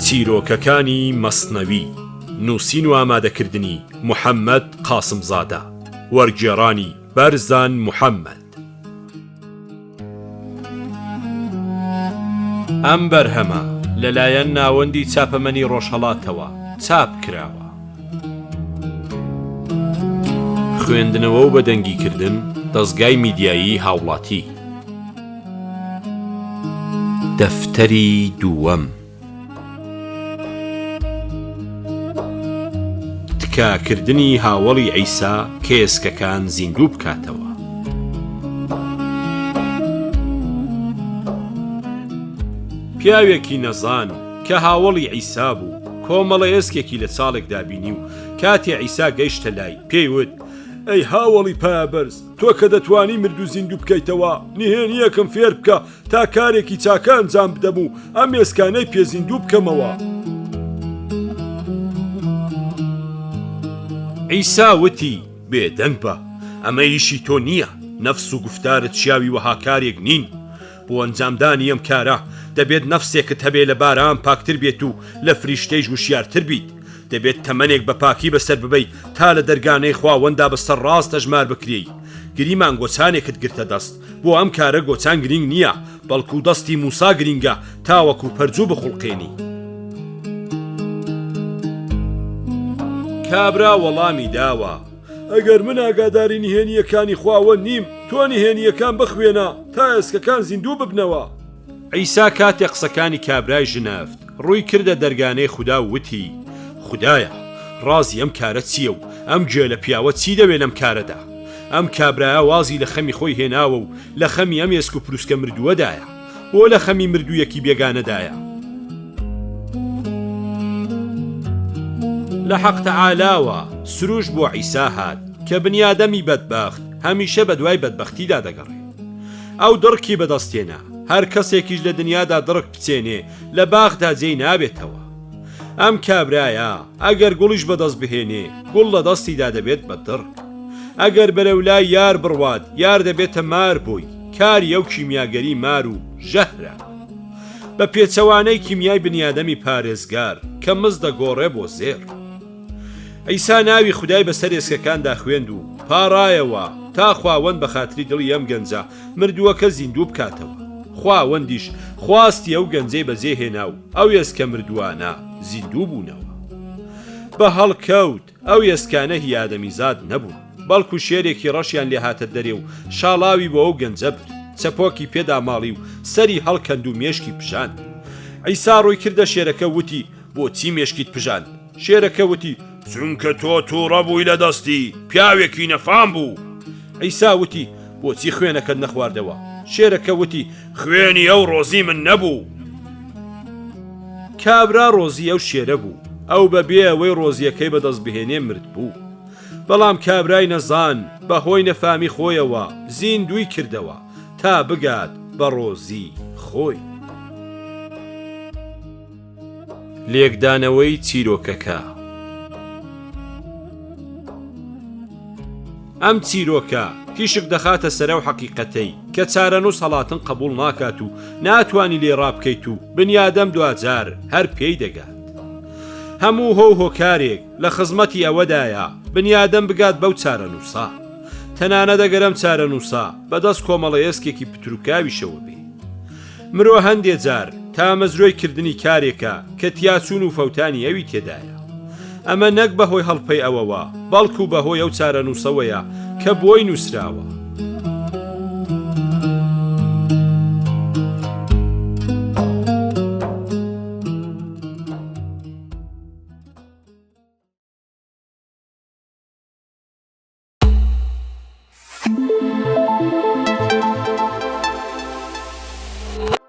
چیرۆکەکانی مەسنەوی، نووسین و ئامادەکردنی، محەمەد قاسمزادە، وەرگێڕانی، بەرزان محەمەد. ئەم بەرهەمە لەلایەن ناوەندی چاپەمەنی ڕۆژهەڵاتەوە چاپ کراوە. خوێندنەوە و بەدەنگیکردن، دەزگای میدیایی هاوڵاتی. دەفتەری دووەم. تکاکردنی هاوەڵی عیسا کە ئێسکەکان زیندوو بکاتەوە. پیاوێکی نەزان کە هاوەڵی عیسا بوو، کۆمەڵە ئێسکێکی لە چاڵێکدا بینی و کاتێ عیسا گەیشتە لای، پێی وت، ئەی هاوەڵی پایەبەرز، تۆ کە دەتوانی مردوو زیندوو بکەیتەوە، نهێنییەکم فێر بکە تا کارێکی چاکە ئەنجام بدەم و ئەم ئێسکانەی پێ زیندوو بکەمەوە. عیسا وتی، بێدەنگ بە، ئەمە ئیشی تۆ نییە، نەفس و گوفتارت شیاوی وەها کارێک نین. بۆ ئەنجامدانی ئەم کارە، دەبێت نەفسێکت هەبێ لە باران پاکتر بێت و لە فریشتەیش وشیارتر بیت. دەبێت تەمەنێک بە پاکی بەسەر ببەی تا لە دەرگانەی خواوەندا بە سەرڕاست ئەژمار بکرێی. گریمان گۆچانێکت گرتە دەست. بۆ ئەم کارە گۆچان گرینگ نییە، بەڵکو دەستی موسا گرینگە تاوەکو پەرجوو بخوڵقێنی. کابرا وەڵامی داوە، ئەگەر من ئاگاداری نهێنییەکانی خواوەند نیم، تۆ نهێنییەکان بخوێنە تا ئێسکەکان زیندوو ببنەوە. عیسا کاتێ قسەکانی کابرای ژنەفت، ڕووی کردە دەرگانەی خودا و وتی، خودایە، ڕازی ئەم کارە چییە و ئەم گێلە پیاوە چی دەوێ لەم کارەدا؟ ئەم کابرایە وازی لە خەمی خۆی هێناوە و لە خەمی ئەم ئێسک و پروسکە مردووەدایە. بۆ لە خەمی مردوویەکی بێگانەدایە؟ لە حەق تەعالاوە سروش بۆ عیسا هات کە بنیادەمی بەدبەخت هەمیشە بەدوای بەدبەختیدا دەگەڕێ. ئەو دڕکی بەدەست هێنا، هەر کەسێکیش لە دنیادا دڕک بچێنێ لە باخدا جێی نابێتەوە. ئەم کابرایە ئەگەر گوڵیش بەدەست بهێنێ، گوڵ لە دەستیدا دەبێت بە دڕک. ئەگەر بەرەو لای یار بڕوات، یار دەبێتە مار بۆی، کاری ئەو کیمیاگەری مار و ژەهرە. بە پێچەوانەی کیمیای بنیادەمی پارێزگار کە مس دەگۆڕێ بۆ زێڕ. عیسا ناوی خودای بەسەر ئێسکەکاندا خوێند و پاڕایەوە تا خواوەند بە خاتری دڵی ئەم گەنجە مردووەکە زیندوو بکاتەوە. خواوەندیش خواستی ئەو گەنجەی بەجێ هێنا و ئەو ئێسکە مردووانە زیندوو بوونەوە. بە هەڵکەوت ئەو ئێسکانە هی ئادەمیزاد نەبوون، بەڵکو شێرێکی ڕەشیان لێ هاتە دەرێ و شاڵاوی بۆ ئەو گەنجە برد، چەپۆکی پێدا ماڵی و سەری هەڵکەند و مێشکی پژاند. عیسا ڕووی کردە شێرەکە و وتی، بۆچی مێشکیت پژاند؟ شێرەکە وتی، چونکە تۆ تووڕە بووی لە دەستی، پیاوێکی نەفام بوو. عیسا وتی، بۆچی خوێنەکەت نەخواردەوە؟ شێرەکە وتی، خوێنی ئەو ڕۆزی من نەبوو. کابرا ڕۆزی ئەو شێرە بوو، ئەو بە بێ ئەوەی ڕۆزییەکەی بەدەست بهێنێ مردبوو. بەڵام کابرای نەزان بە هۆی نەفامی خۆیەوە زیندووی کردەوە تا بگات بە ڕۆزی خۆی. لێکدانەوەی چیرۆکەکە. ئەم چیرۆکە تیشک دەخاتە سەر ئەو حەقیقەتەی کە چارەنووس هەڵاتن قبوڵ ناکات و ناتوانی لێی ڕابکەیت و بنیادەم دواجار هەر پێی دەگات. هەموو هۆ و هۆکارێک لە خزمەتی ئەوەدایە بنیادەم بگات بەو چارەنووسە. تەنانەت ئەگەر ئەم چارەنووسە بەدەست کۆمەڵە ئێسکێکی پتروکاویشەوە بێ. مرۆ هەندێ جار تامەزرۆی کردنی کارێکە کە تیاچوون و فەوتانی ئەوی تێدایە. ئەمە نەک بە هۆی هەڵپەی ئەوەوە، بەڵکو بە هۆی ئەو چارەنووسەوەیە کە بۆی نووسراوە.